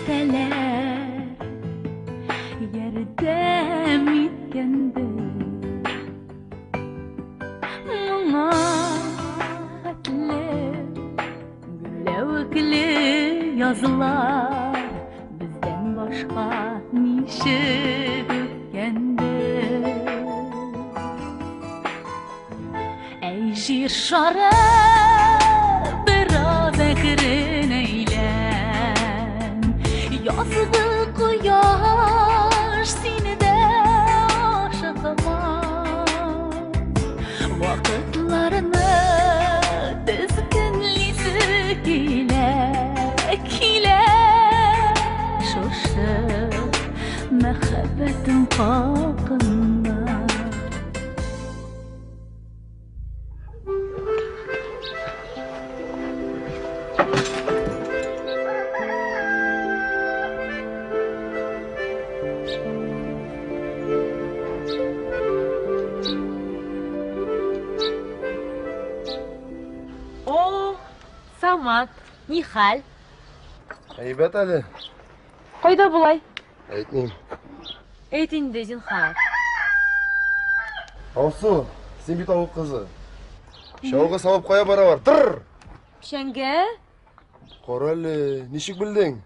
фәрештәләр ярдәм иткәндер. Моңа хәтле гөрләвекле язлар бездән башка ничек үткәндер. Әй, җир шары, бераз әкрен әйлән. Язгы кояш сине дә ашыкма. Вакытларны тезгенлисе килә, килә. Шушы мәхәббәтем хакына. О, Самат, ни хәл? Әйбәт әле. Кайда болай? Әйтмим. Әйт инде, зинһар. Алсу, син бит авыл кызы. Чалгы салып кая баралар? Тыр! Печәнгә? Кара әле, ничек белдең?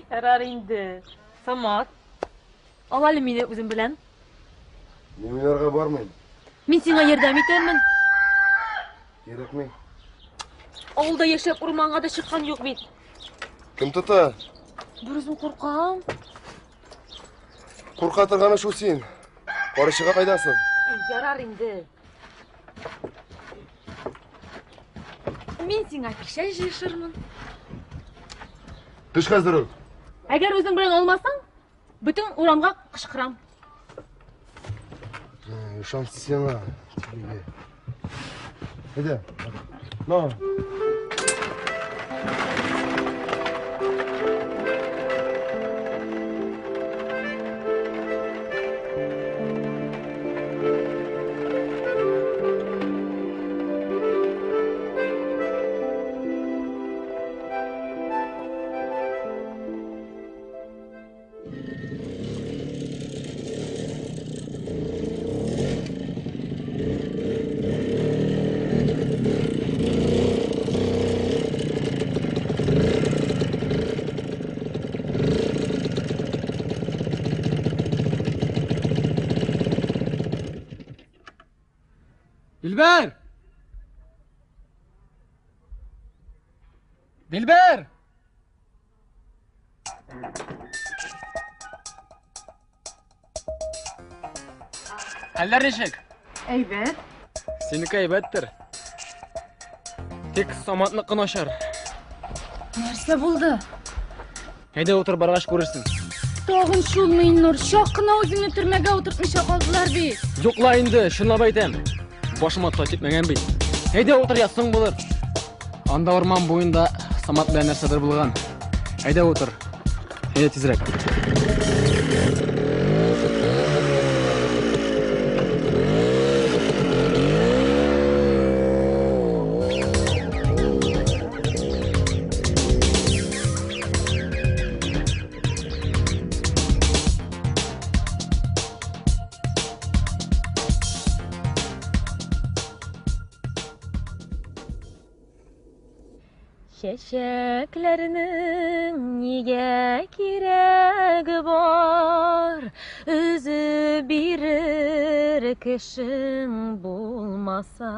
Ярар инде. Самат, ал әле мине үзең белән. Мин уйнарга бармыйм. Мин сиңа ярдәм итәрмен. Кирәкми. Авылда яшәп урманга да чыккан юк бит. Кем тота? Бер үзем куркам. Курка торганы шул син. Карышыга кайдасың? Ярар инде. Мин сиңа печән җыешырмын. Төш хәзер үк. Әгәр үзең белән алмасаң, бөтен урамга кычкырам. Ышан сиңа. Әйдә. На. Дилбәр! Дилбәр! Хәлләр ничек? Әйбәт. Синеке әйбәттер. Тик Саматныкы начар. Нәрсә булды? Әйдә утыр, баргач күрерсең. Тагын шулмы, Илнур? Чак кына үзеңне төрмәгә утыртмыйча калдылар бит. Юк ла инде, чынлап әйтәм. Башыма тай типмәгән бит. Әйдә утыр, я соң булыр. Анда урман буенда Самат белән нәрсәдер булган. Әйдә утыр. Әйдә тизрәк. Чәчәкләрнең нигә кирәге бар? Өзеп бирер кешең булмаса.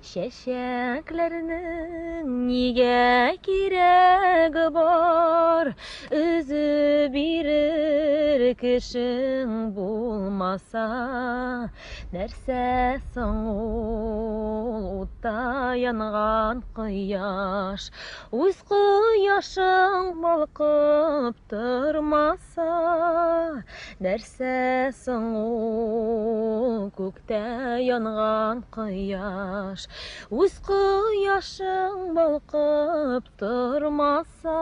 Чәчәкләрнең нигә кирәге бар? Өзеп бирер кешең булмаса. Нәрсә соң ул утта янган кояш? Үз кояшың балкып тормаса, нәрсә соң ул күктә янган кояш? Үз кояшың балкып тормаса.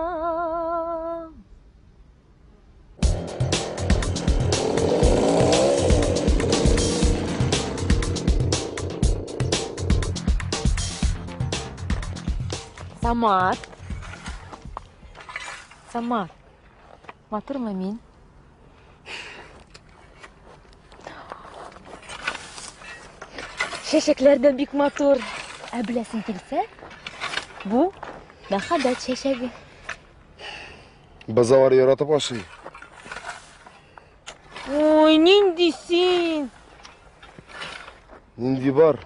Самат. Самат, матурмы мин? Чәчәкләр дә бик матур. Ә беләсең килсә, бу мәхәббәт чәчәге. Базалар яратып ашый. Ой, нинди син! Нинди бар?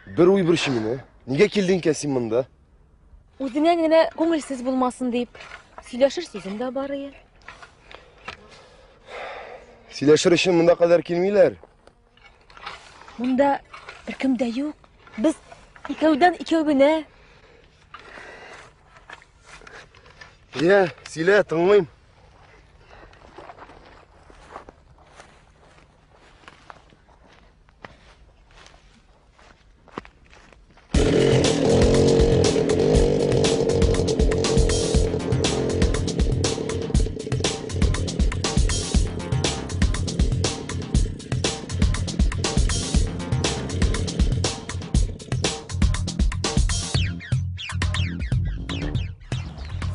Бер уй борчый мине. Нигә килдең икән син монда? Үзеңә генә күңелсез булмасын дип, сөйләшер сүзем дә бар ие. Сөйләшер өчен монда кадәр килмиләр. Монда беркем дә юк. Без икәүдән икәү генә. Йә, сөйлә, тыңлыйм.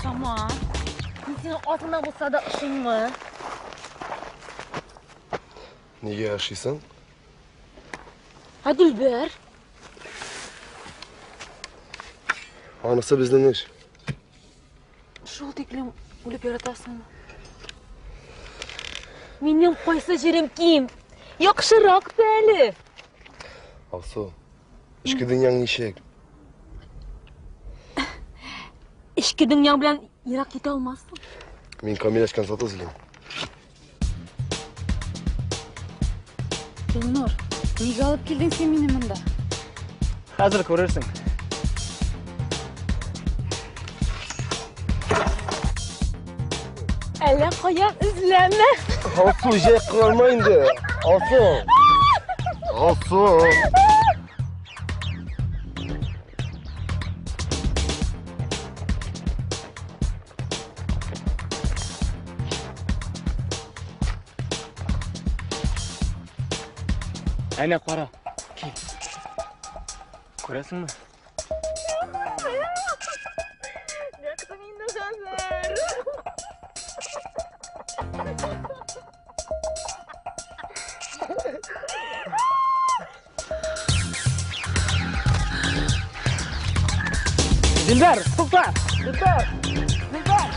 Самат, мин сиңа аз гына булса да ошыйммы? Нигә ошыйсың? Ә Дилбәр? Анысы безнең эш. Шул тиклем үлеп яратасыңмы? Минем кайсы җирем ким? Яхшырак та әле. Алсу, эчке дөньяң ничек? Эчке дөньяң белән ерак китә алмассың. Мин камилләшкән зат эзлим. Илнур, нигә алып килдең син мине монда? Хәзер күрерсең. Әллә каян эзләмә. Алсу, җәй кыланма инде. Алсу. Алсу. Әнә кара. Кил. Күрәсеңме? Нәкъ инде хәзер. Дилбәр, тукта! Дилбәр! Дилбәр!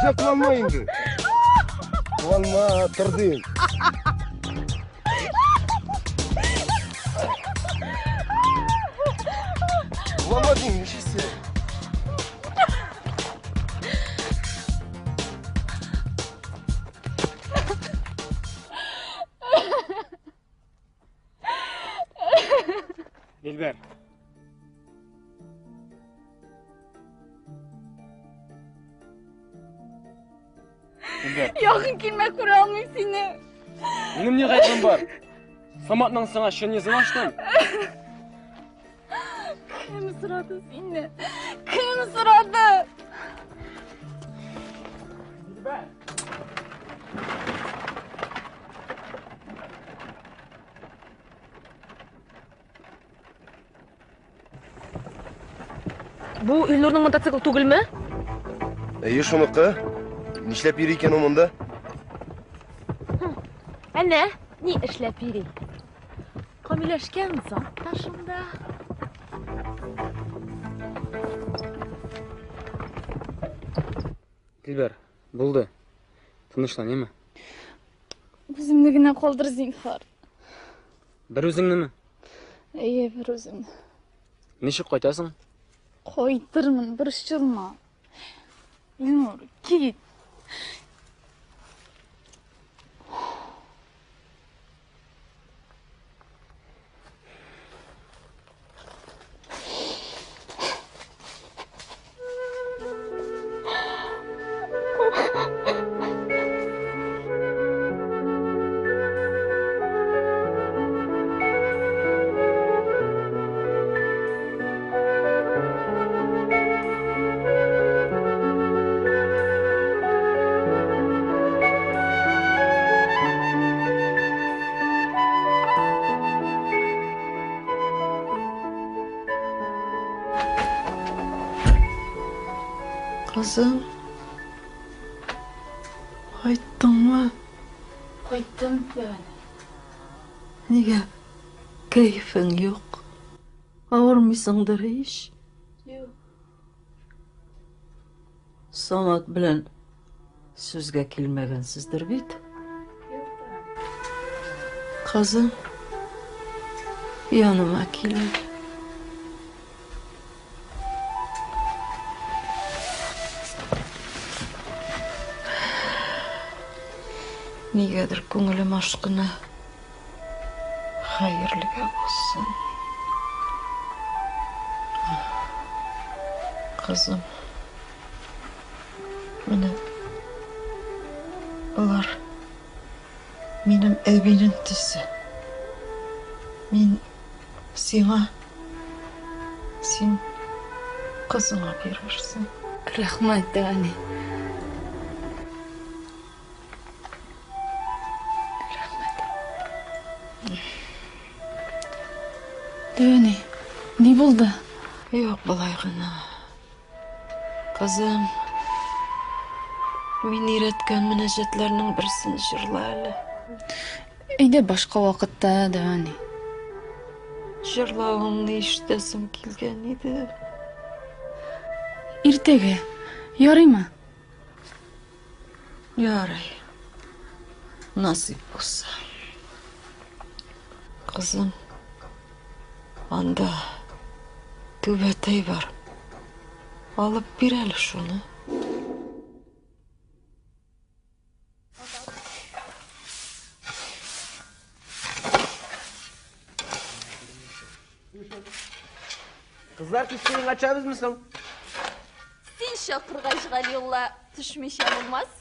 Җәй кыланма инде. Кыланма, тор дим. Кыланма дим, нишлисең? Дилбәр. Дилбәр. Якын килмә, күрә алмыйм сине. Минем ни гаебем бар? Саматның сиңа чын йөзен ачтым. Кем сорады сине? Кем сорады? Дилбәр. Бу Илнурның мотоциклы түгелме? Әйе, шуныкы. Нишләп йөри икән ул монда? Әнә, ни эшләп йөри? Камилләшкән зат та шунда. Дилбәр, булды. Тынычлан, яме? Үземне генә калдыр, зинһар. Бер үзеңнеме? Әйе, бер үземне. Ничек кайтасың? Кайтырмын, борчылма. Илнур, кит. Кызым, кайттыңмы? Кайттым, әни. Нигә кәефең юк? Авырмыйсыңдыр ич? Юк. Самат белән сүзгә килмәгәнсездер бит? Кызым, яныма кил әле. Нигәдер күңелем ашкына. Хәерлегә булсын. Кызым, менә болар минем әбинең төсе. Мин сиңа, син кызыңа бирерсең. Рәхмәт, әни. Рәхмәт. Әни, ни булды? Юк, болай гына. Кызым, мин өйрәткән мөнәҗәтләрнең берсен җырла әле. Әйдә башка вакытта, да, әни. Җырлавыңны ишетәсем килгән иде. Иртәгә. Ярыймы? Ярый. Насыйп булса. Кызым, анда түбәтәй бар. Алып бир әле шуны. Кызлар, кичке уенга төшәбезме соң? Син чакыргач, Галиулла, төшмичә булмас.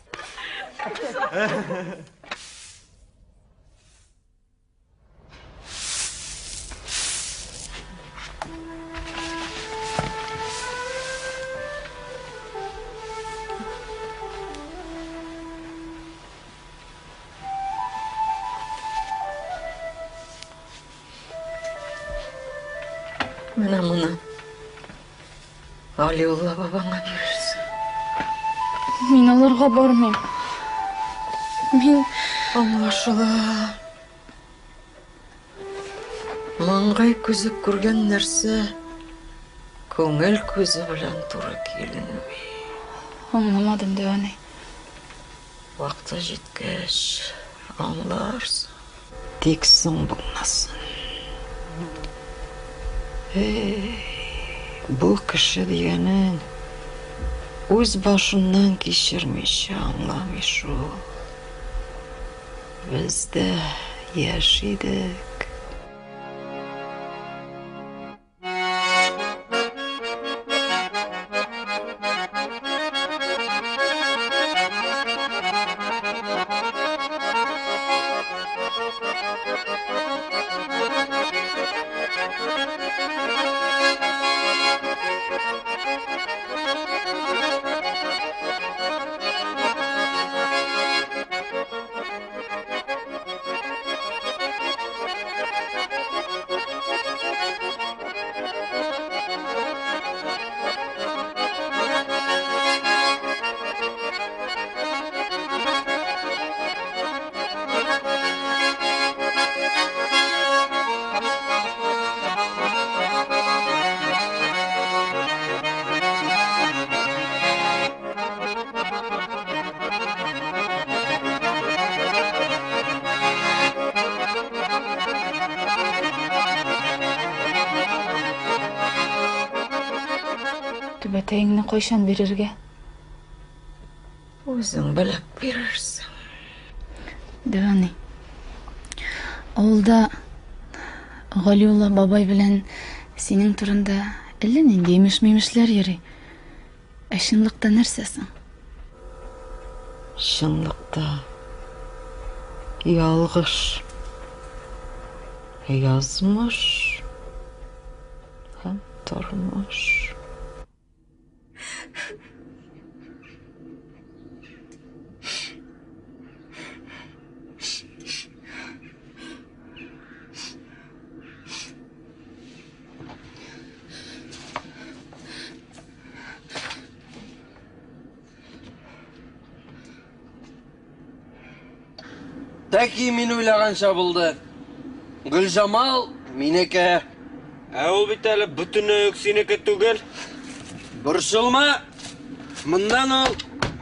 Менә моны Галиулла бабаңа бирерсең. Мин аларга бармыйм. Мин Аңлашыла. Маңгай күзе күргән нәрсә күңел күзе белән туры килми. Аңламадым, дәү әни. Вакыты җиткәч, аңларсың. Тик соң булмасын. Эй, бу кеше дигәнең үз башыннан кичермичә аңламый шул. Без дә яшь идек. Түбәтәеңне кайчан бирергә? Үзең белеп бирерсең. Дәвани. Авылда Галиулла бабай белән синең турында әллә нинди имеш-мимешләр йөри. Ә чынлыкта нәрсә соң? Чынлыкта ялгыш язмыш һәм тормыш. Зәки мин уйлаганча булды. Гөлҗамал минеке. Ә ул бит әле бөтенләй үк синеке түгел. Борчылма, моннан ул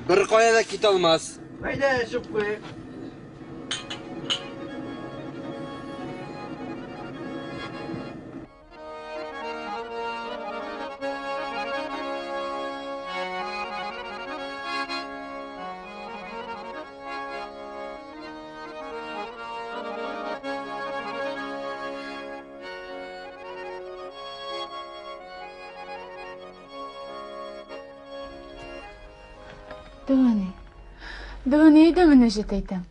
беркая да китә алмас. Әйдә, эчеп куйыйк. Дәү әни. Дәү әни, әйдә мөнәҗәт әйтәм.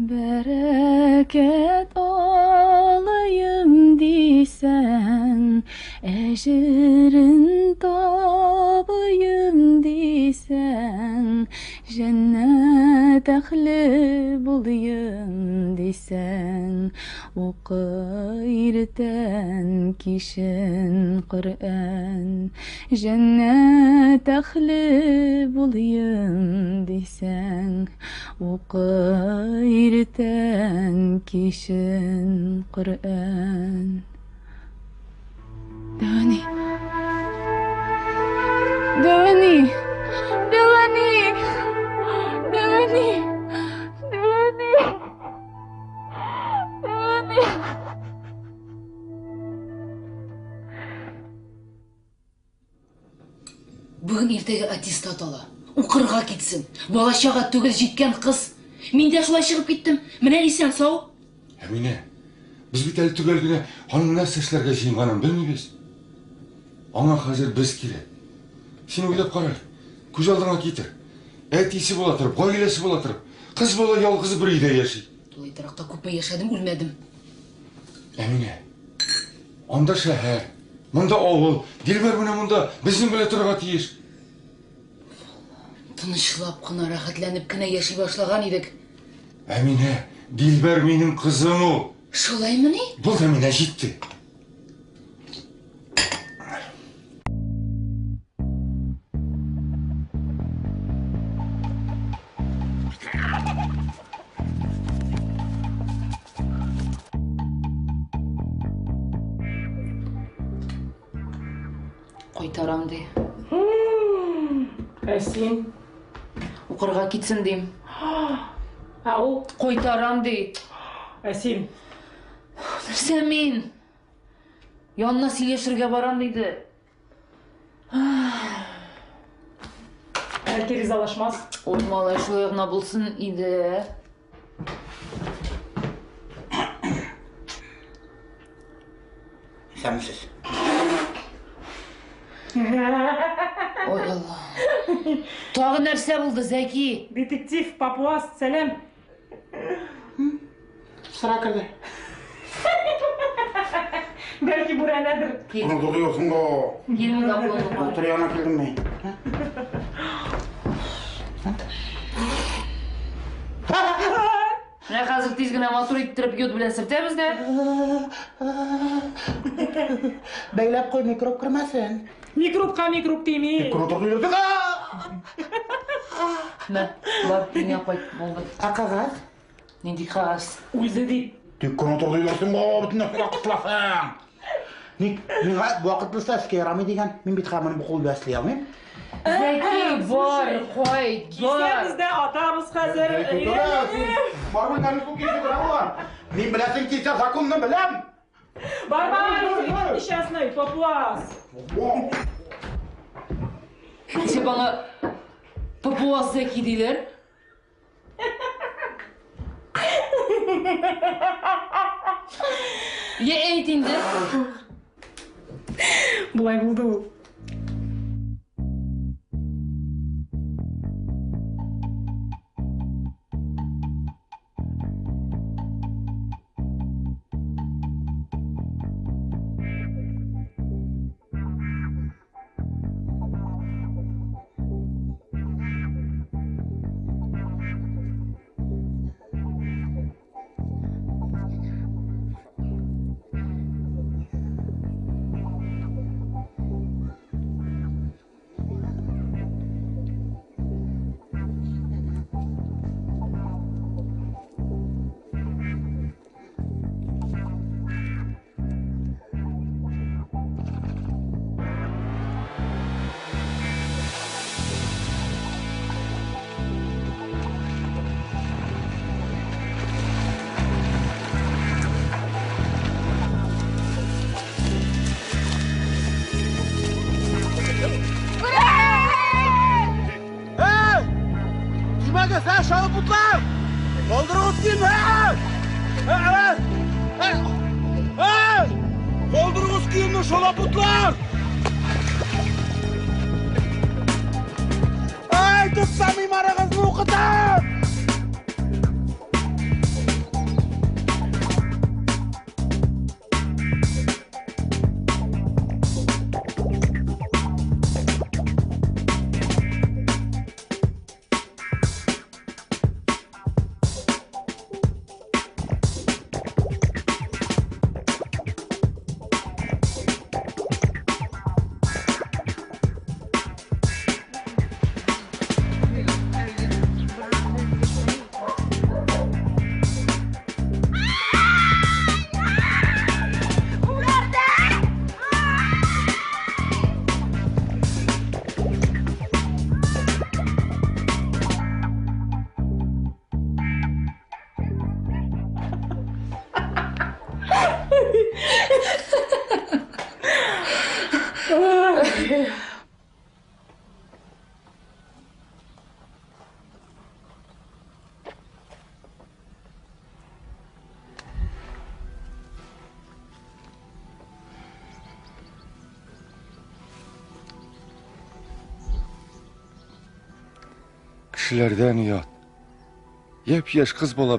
Бәрәкәт алыйм дисәң, әҗерен табыйм дисәң, җәннәт әһле булыйм дисәң, укы иртән кичен Коръән. Җәннәт әһле булыйм дисәң, укы иртән кичен Коръән. Дәү әни. Дәү әни. Дәү әни. Дәү әни. Дәү әни. Дәү әни. Бүген иртәгә аттестат ала. Укырга китсен. Бала-чага түгел, җиткән кыз. Мин дә шулай чыгып киттем. Менә исән-сау. Әминә, без бит әле төгәл генә аның нәрсә эшләргә җыенганын белмибез. Аңа хәзер без кирәк. Син уйлап кара әле, күз алдыңа китер. Әтисе була торып, гаиләсе була торып, кыз бала ялгызы бер өйдә яши. Тулай торакта күпме яшәдем, үлмәдем. Әминә, анда шәһәр, монда авыл. Дилбәр менә монда безнең белән торырга тиеш. Тынычлап кына, рәхәтләнеп кенә яши башлаган идек. Әминә, Дилбәр минем кызым ул. Шулаймыни? Булды, Әминә, җитте. Кайтарам ди. Ә син? Укырга китсен дим. Ә ул? Кайтарам ди. Ә син? Нәрсә мин? Янына сөйләшергә барам диде. Бәлки ризалашмас. Ой, малай, шулай гына булсын иде. Исәнмесез. Ой, Алла. Тагы нәрсә булды, Зәки? Детектив, папуас, сәлам. Сыра керде. Бәлки бүрәнәдер. Оны дурыйсың да. Утыр янына килдем мин. Менә хәзер тиз генә матур иттереп йод белән сөртәбез дә. Бәйләп куй, микроб кермәсен. Микробка микроб тими. Мә, бар, өеңә кайт, булды. Ә кәгазь? Нинди кәгазь? Үлде дип. Тик кенә торды йөрсең, о, бөтен нәрсәгә кысыласың. Ник миңа вакытлы эшкә ярамый дигән, мин бит хәзер моны бу кул белән эшли алмыйм. Зәки, бар, кайт, бар. Кисәбез дә атабыз хәзер. Мин беләсең килсә законны беләм. Бар, бар, несчастный, папуас. Син аңа папуас Зәки диләр. Йә әйт инде. Болай булды ул. Эй! Калдырыгыз киемне, шалапутлар! Эй, тотсам имарыгызны укытам! Кешеләрдән оят. Япь-яшь кыз бала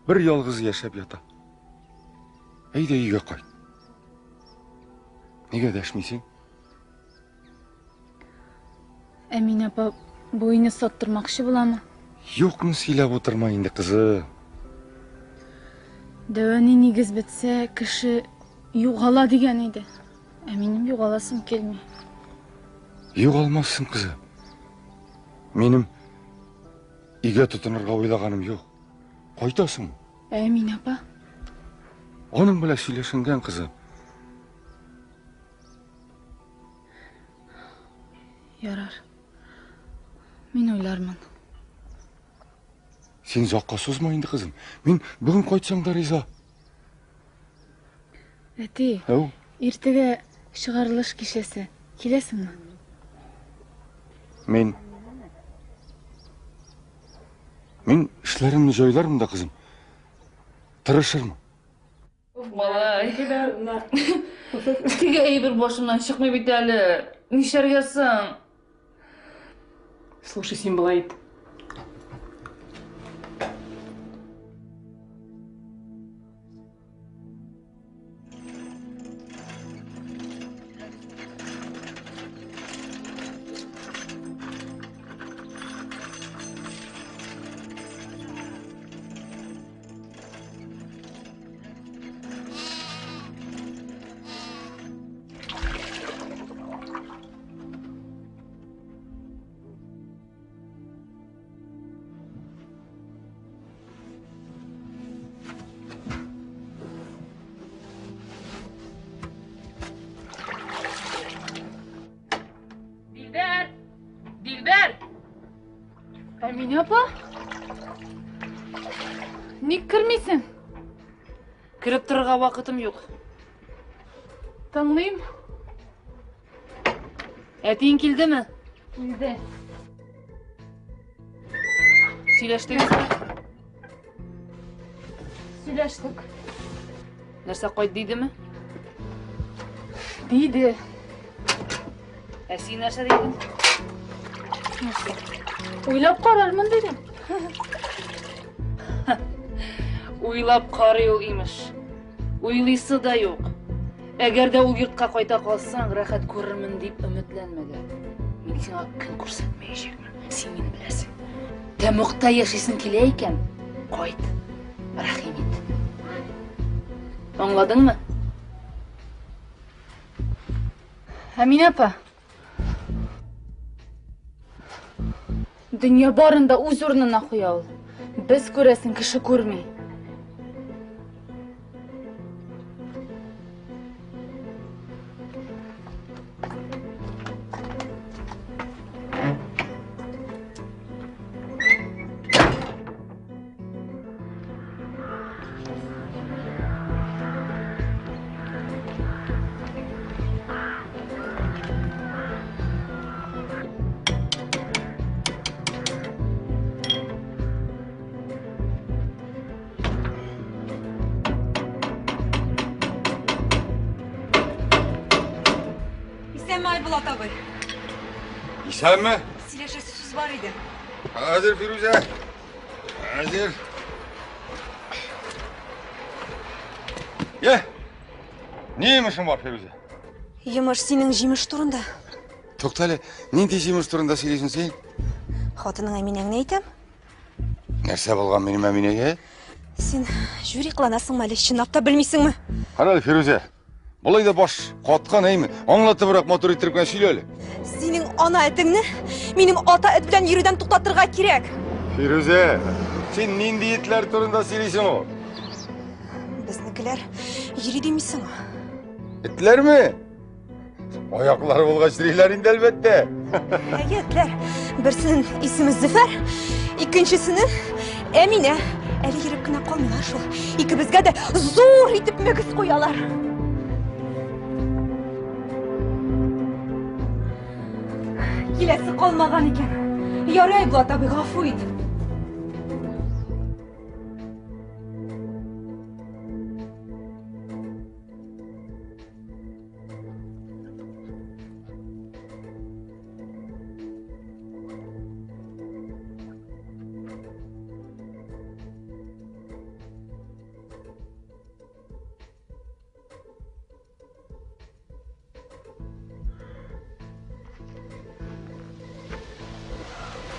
бер ялгыз яшәп ята. Әйдә өйгә кайт. Нигә дәшмисең? Әминә апа бу өйне саттырмакчы буламы? Юкны сөйләп утырма инде, кызым. Дәвәни нигез бетсә, кеше югала дигән иде. Ә минем югаласым килми. Югалмассың, кызым. Минем өйгә тотынырга уйлаганым юк. Кайтасыңмы? Әминә апа? Аның белән сөйләшенгән, кызым. Ярар. Мин уйлармын. Син озакка сузма инде, кызым. Мин бүген кайтсам да риза. Әти, Әү. иртәгә чыгарылыш кичәсе. Киләсеңме? Мин эшләремне җайлармын да, кызым. Тырышырмын. Малай. Теге әйбер башымнан чыкмый бит әле. Нишләргә соң? Слушай, син болай ит. Дилбәр! Дилбәр! Әминә апа? Ник кермисең? Кереп торырга вакытым юк. Тыңлыйм. Әтиең килдеме? Килде. Сөйләштегезме? Сөйләштек. Нәрсә кайт дидеме? Диде. Ә син нәрсә дидең? Нәрсә? Уйлап карармын дидем. Уйлап карый ул имеш. Уйлыйсы да юк. Әгәр дә ул йортка кайта калсаң, рәхәт күрермен дип өметләнмә дә. Мин сиңа көн күрсәтмәячәкмен. Син мине беләсең. Тәмугта яшисең килә икән, кайт. Рәхим ит. Аңладыңмы? Әминә апа. Дөнья барын да үз урынына куя ул. Без күрәсен кеше күрми. Айбулат абый. Исәнме? Сөйләшәсе сүз бар иде. Хәзер, Фирүзә. Хәзер. Е! Ни йомышың бар, Фирүзә? Йомыш синең җимеш турында. Тукта әле, нинди җимеш турында сөйлисең син? Хатының Әминәңне әйтәм. Нәрсә булган минем Әминәгә? Син жюри кыланасыңмы әле, чынлап та белмисеңме? Кара әле, Фирүзә. Болай да баш каткан, әйме? Аңлатыбрак, матур иттереп кенә сөйлә әле. Синең ана этеңне минем ата эт белән йөрүдән туктатырга кирәк. Фирүзә, син нинди этләр турында сөйлисең ул? Безнекеләр йөри димисеңме? Этләрме? Аяклары булгач йөриләр инде, әлбәттә. Әйе, этләр. Берсенең исеме Зөфәр, икенчесенең Әминә. Әле йөреп кенә калмыйлар шул. Икебезгә дә зур итеп мөгез куялар. Киләсе калмаган икән. Ярый, Булат абый, гафу ит.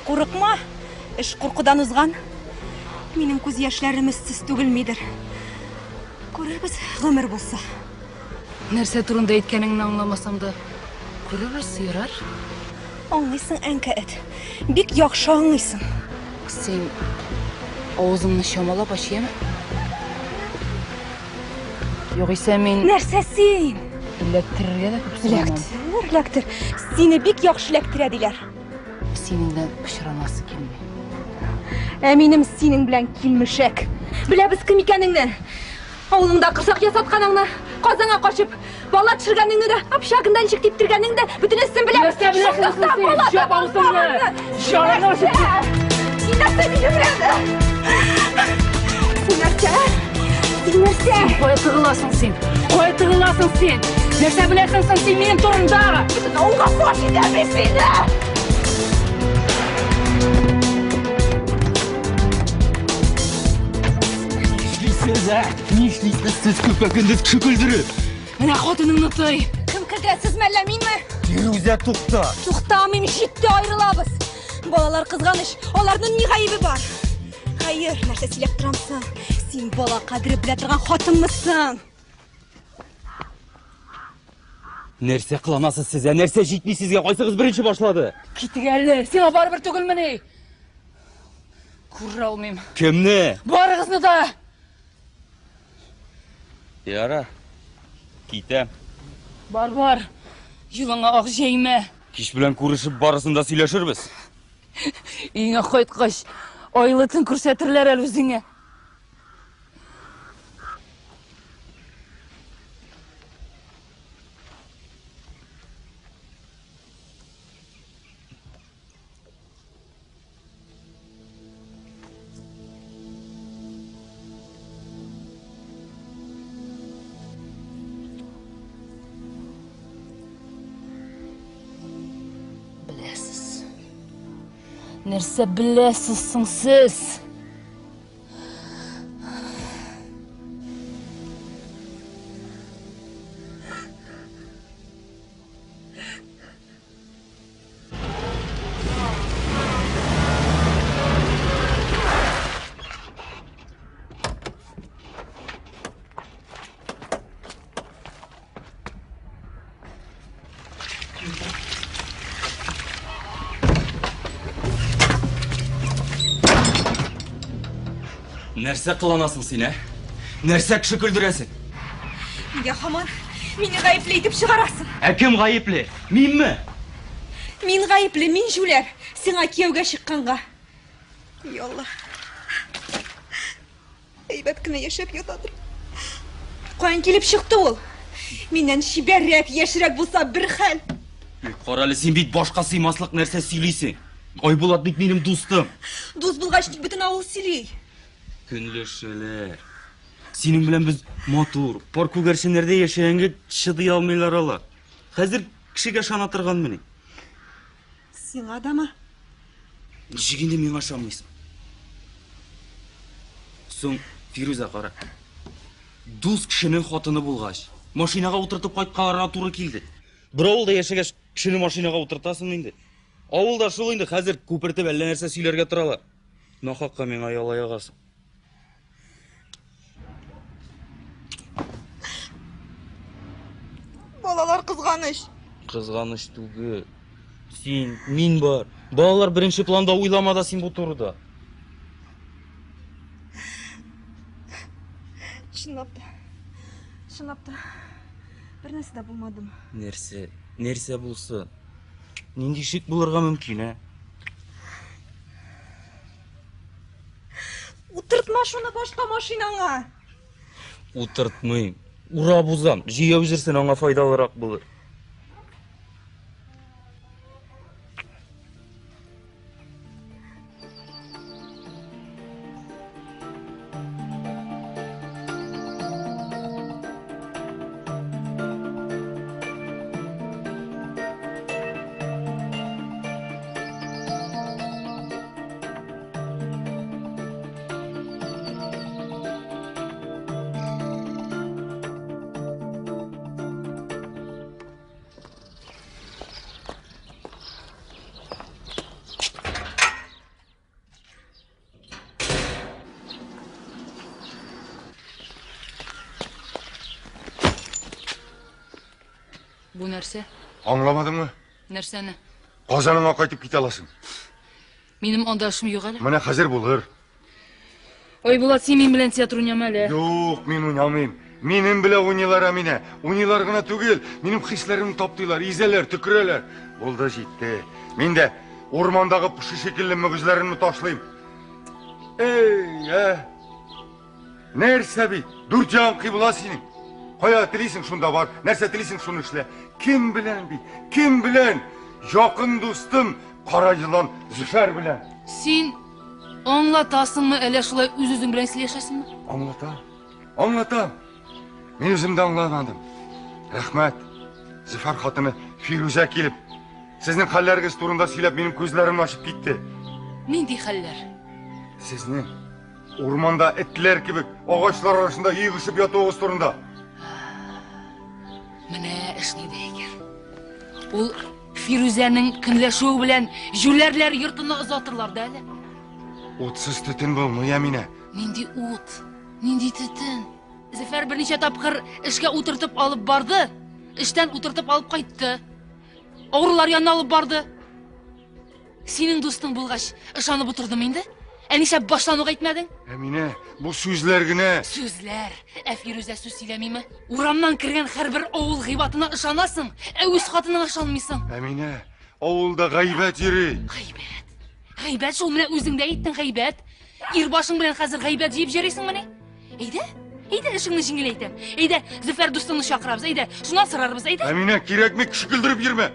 Курыкма, эш куркудан узган. Минем күз яшьләрем өстсез түгелмидер. Күрербез, гомер булса. Нәрсә турында әйткәнеңне аңламасам да, күрербез, ярар. Аңлыйсың, әнкә эт. Бик яхшы аңлыйсың. Син авызыңны чамалап ач, яме? Югыйсә мин... Нәрсә син? Эләктерергә дә күп сорамам. Эләктер, эләктер. Сине бик яхшы эләктерә диләр. Синең белән пычранасы килми. Ә минем синең белән килмешәк. Беләбез кем икәнеңне. Авылыңда корсак ясатканыңны, Казанга качып, бала төшергәнеңне дә, общагында ничек типтергәнеңне дә, бөтенесен беләм. Нәрсә беләсең Шунлыктан син? бала Җап авызыңны! Җаныңны Нәрсә? Син нәрсә мине беләсең? Син нәрсә? Син нәрсә? Кая тыгыласың син? Кая тыгыласың син? Нәрсә беләсең соң син минем турында? Бөтен авылга фаш итәм мин сине! Нишлисез, ә? Нишлисез сез көпә-көндез кеше көлдереп? Менә хатыныңны тый. Кем көлдерә, сезме әллә минме? Фирүзә, тукта! Туктамыйм, җитте, аерылабыз. Балалар кызганыч, аларның ни гаебе бар? Хәер, нәрсә сөйләп торамсың? Син бала кадере белә торган хатынмысың? Нәрсә кыланасыз сез, ә? Нәрсә җитми сезгә? Кайсыгыз беренче башлады? Китик әле, сиңа барыбер түгелмени? Күрә алмыйм. Кемне? Барыгызны да! Ярар. Китәм. Бар, бар. Юлыңа ак җәймә. Кич белән күрешеп барысын да сөйләшербез. Өеңә кайткач, айлы төн күрсәтерләр әле үзеңә. Беләсез. Нәрсә беләсез соң сез? Нәрсә кыланасың син, ә? Нәрсә кеше көлдерәсең? Нигә һаман мине гаепле итеп чыгарасың? Ә кем гаепле? Минме? Мин гаепле, мин җүләр. Сиңа кияүгә чыкканга. Ялла. Әйбәт кенә яшәп ятадыр. Каян килеп чыкты ул? Миннән чибәррәк, яшьрәк булса бер хәл. Карале, син бит башка сыймаслык нәрсә сөйлисең. Айбулат бит минем дустым. Дус булгач ник бөтен авыл сөйли? Көнләшәләр. Синең белән без матур, пар күгәрченнәрдә яшәгәнгә чыдый алмыйлар алар. Хәзер Кешегә ышана торганмыни? Сиңа дамы? Ничек инде миңа ышанмыйсың? Соң, Фирүзә, кара. Дус кешенең хатыны булгач, машинага утыртып кайткаларга туры килде. Бер авылда яшәгәч, кешене машинага утыртасың инде. Авылда шул инде, хәзер күпертеп әллә нәрсә сөйләргә торалар. Нахакка миңа яла ягасың. Балалар кызганыч. Кызганыч түгел. Син, мин бар. Балалар беренче планда уйлама да син бу турыда. Чынлап та. Чынлап та. Бер нәрсә дә булмадымы? Нәрсә? Нәрсә булсын? Нинди шик булырга мөмкин, ә? Утыртма шуны башка машинаңа. Утыртмыйм. Урап узам. Җәяү йөрсен, аңа файдалырак булыр. Бу нәрсә? Аңламадыңмы? Нәрсәне? Казаныңа кайтып китә аласың. Минем анда эшем юк әле. Менә хәзер булыр. Ой, Булат, син минем белән театр уйнама әле. Юк, мин уйнамыйм. Минем белән уйныйлар, Әминә. Уйныйлар гына түгел, минем хисләремне таптыйлар, изәләр, төкерәләр. Булды, җитте. Мин дә урмандагы поши шикелле мөгезләремне ташлыйм. Эй, ә? Нәрсә бит? Дүрт ягың кыйбла синең. Кая телисең, шунда бар. Нәрсә телисең, шуны эшлә. Кем белән бит? Кем белән? Якын дустым, кара елан Зөфәр белән. Син аңлатасыңмы, әллә шулай үз-үзең белән сөйләшәсеңме? Аңлатам. Аңлатам. Мин үзем дә аңламадым. Рәхмәт. Зөфәр хатыны Фирүзә килеп, сезнең хәлләрегез турында сөйләп, минем күзләремне ачып китте. Нинди хәлләр? Сезнең урманда этләр кебек агачлар арасында йөгешеп ятуыгыз турында. Менә эш нидә икән. Ул Фирүзәнең көнләшүе белән җүләрләр йортына озатырлар да әле. Утсыз төтен булмый, Әминә. Нинди ут, нинди төтен. Зөфәр берничә тапкыр эшкә утыртып алып барды, эштән утыртып алып кайтты. Авырулар янына алып барды. Синең дустың булгач, ышанып утырдым инде. Ә нишләп баштан ук әйтмәдең? Әминә, бу сүзләр генә. Сүзләр. Ә Фирүзә сүз сөйләмиме? Урамнан кергән һәрбер авыл гыйбатына ышанасың, ә үз хатыныңа ышанмыйсың. Әминә, авылда гайбәт йөри. Гайбәт. Гайбәт шул менә үзең дә әйттең гайбәт. Ир башың белән хәзер гайбәт җыеп йөрисеңмени? Әйдә, әйдә эшеңне җиңеләйтәм. Әйдә, Зөфәр дустыңны чакырабыз, әйдә, шуннан сорарбыз, әйдә. Әминә, кирәкми, кеше көлдереп йөрмә.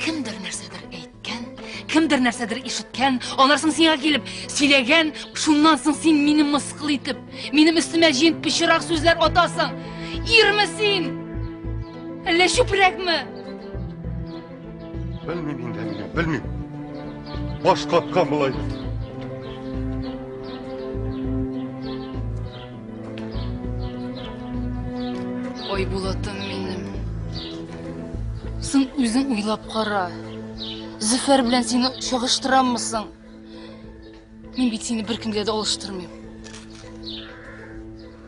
Кемдер нәрсәдер әйткән, кемдер нәрсәдер ишеткән, аннан соң сиңа килеп сөйләгән, шуннан соң син мине мыскыл итеп, минем өстемә җыен пычрак сүзләр атасың. Ирме син? Әллә чүпрәкме? Белмим инде, Әминә, белмим. Баш каткан болай. Ой, Булатым минем. Соң үзең уйлап кара. Зөфәр белән сине чагыштыраммы соң? Мин бит сине беркемгә дә алыштырмыйм.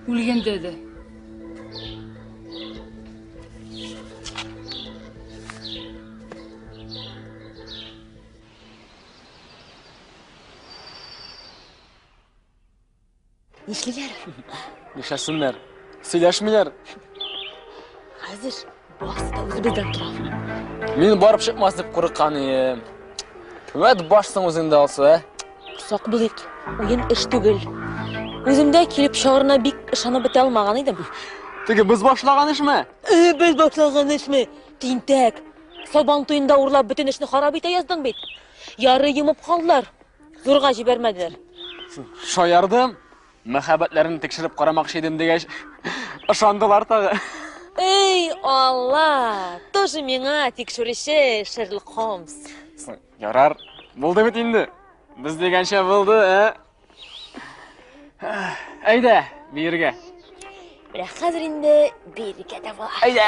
Үлгәндә дә. Нишлиләр? Нишләсеннәр? Сөйләшмиләр. Хәзер барысы да үзебездән тора. Мин барып чыкмас дип курыккан идем. Вәт башсың үзең дә, Алсу, ә? Сак булыйк. Уен эш түгел. Үзем дә килеп чыгарына бик ышанып бетә алмаган идем. Теге без башлаган эшме? Без башлаган эшме? Тинтәк. Сабан туенда урлап бөтен эшне харап итә яздың бит. Ярый йомып калдылар. Зурга җибәрмәделәр. Шаярдым. Мәхәббәтләрен тикшереп карамакчы идем дигәч, ышандылар тагы. Эй, Алла! Тоже миңа тикшерүче Шерлок Холмс. Ярар, булды бит инде. Без дигәнчә булды, ә? Әйдә, биергә. Менә хәзер инде биергә дә була. Әйдә.